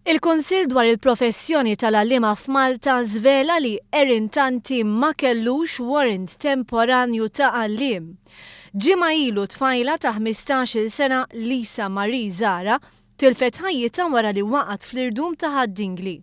Il-Kunsill dwar il-Professjoni tal-Għalliema f'Malta żvela li Erin Tanti ma kellux warrant temporanju ta' għalliem. Ġimgħa ilu tfajla ta' 15-il sena Lisa Marie Zahra tilfet ħajjitha wara li waqgħet fl-irdum ta' Ħad-Dingli.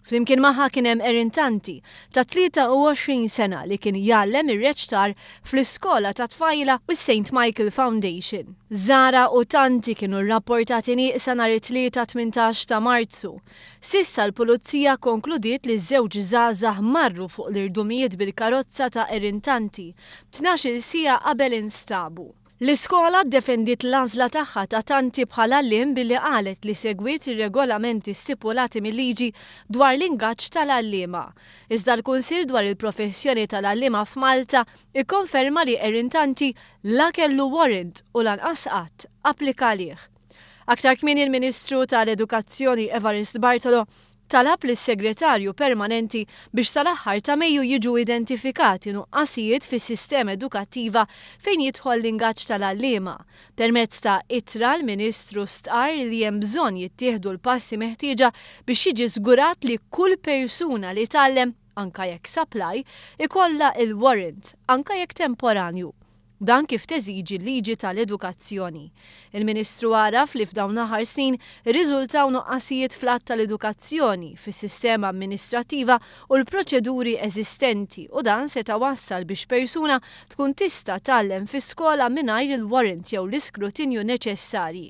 Flimkien magħha kien hemm Erin Tanti, ta' 23 sena li kien jgħallem ir-reċtar fl-iskola tat-tfajla is-St Michael Foundation. Zahra u Tanti kienu rrapportati nieqsa nhar it-Tlieta 18 ta' Marzu. S'issa l-Pulizija kkonkludiet li ż-żewġ żgħażagħ marru fuq l-irdumijiet bil-karozza ta' Erin Tanti, 12-il siegħa qabel instabu. L-iskola ddefendiet l-għażla tagħha ta' Tanti bħala għalliem billi qalet li segwiet ir-regolamenti stipulati mil-liġi dwar l-ingaġġ tal-għalliema. Iżda l-Kunsill dwar il-Professjoni tal-Għalliema f'Malta kkonferma li Erin Tanti la kellu warrant u lanqas qatt applika għalih. Aktar kmieni l-Ministru tal-Edukazzjoni Evarist Bartolo talab lis-Segretarju Permanenti biex sal-aħħar ta' Mejju jiġu identifikati nuqqasijiet fis-sistema edukattiva fejn jidħol l-ingaġġ tal-għalliema. Permezz ta' ittra l-Ministru stqarr li hemm bżonn jittieħdu l-passi meħtieġa biex jiġi żgurat li kull persuna li tgħallem, anke jekk supply, ikollha l-warrant, anke jekk temporanju. Dan kif teżiġi l-liġi tal-edukazzjoni. Il-Ministru għaraf li f'dawn l-aħħar snin irriżultaw nuqqasijiet fl-att tal-edukazzjoni, fis-sistema amministrattiva u l-proċeduri eżistenti u dan seta' wassal biex persuna tkun tista' tgħallem fi skola mingħajr il-warrant jew l-iskrutinju neċessarji.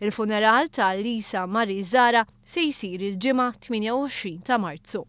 Il-funeral ta' Lisa Marie Zahra se jsir il-Ġimgħa 28 ta' Marzu.